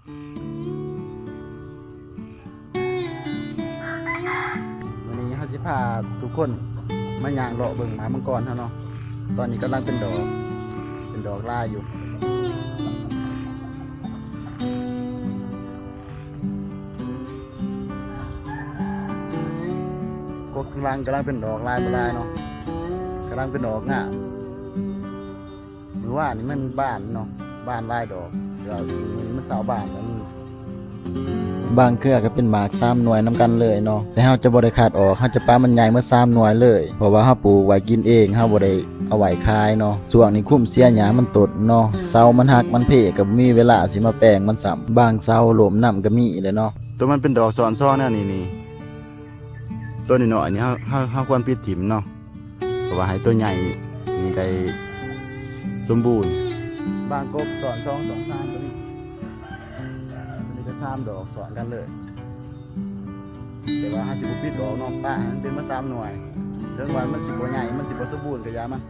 ມື້ນີ້ເຮົາຊິພາທຸກຄົນມາຍ່າງເລາະເບິ່ງໝາກມັງກອນເຮົາເນາະ. ຕອນນີ້ກຳລັງເປັນດອກ ເປັນດອກລາຍຢູ່. ກົກທາງຫຼັງກຳລັງເປັນດອກ ລາຍບໍ່ລາຍເນາະ, ກຳລັງເປັນດອກງາມ. ມື້ວານນີ້ມັນບານເນາະ, ບານຫຼາຍດອກ, ແຕ່ວ່າມື້ນີ້ມັນເຊົາບານແລ້ວ. ບາງເທື່ອກໍເປັນໝາກສາມໜ່ວຍນຳກັນເລີຍເນາະ, ແຕ່ເຮົາຈະບໍ່ໄດ້ຄັດອອກ, ເຮົາຈະປະມັນໃຫຍ່ໝົດສາມໜ່ວຍເລີຍ, ເພາະວ່າເຮົາປູກໄວ້ກິນເອງ, ເຮົາບໍ່ໄດ້ເອົາໄວ້ຂາຍເນາະ. ຊ່ວງນີ້ຄຸ້ມເສຍຫຍ້າມັນຕົດເນາະ, ເສົາມັນຫັກມັນເພ ກໍບໍ່ມີເວລາຊິມາແປງມັນຊ້ຳ, ບາງເສົາລົ້ມນຳກໍມີເດ້ເນາະ. ໂຕມັນເປັນດອກຊ້ອນສອງແນວນີ້ນີ້ ໂຕນ້ອຍໆນີ້ ເຮົາ ເຮົາ ເຮົາຄວນປິດຖິ້ມເນາະ, ເພາະວ່າໃຫ້ໂຕໃຫຍ່ນີ້ໄດ້ສົມບູນ. ບາງກົກຊ້ອນສອງ ຊ້ອນສາມກໍມີ, ອັນນີ້ກໍສາມດອກຊ້ອນກັນເລີຍ. ແຕ່ວ່າເຮົາຊິບໍ່ປິດອອກເນາະ, ປະໃຫ້ມັນເປັນມາສາມໜ່ວຍ. ເຖິງວ່າມັນຊິບໍ່ໃຫຍ່ ມັນຊິບໍ່ສົມບູນກໍຢ່າມັນ.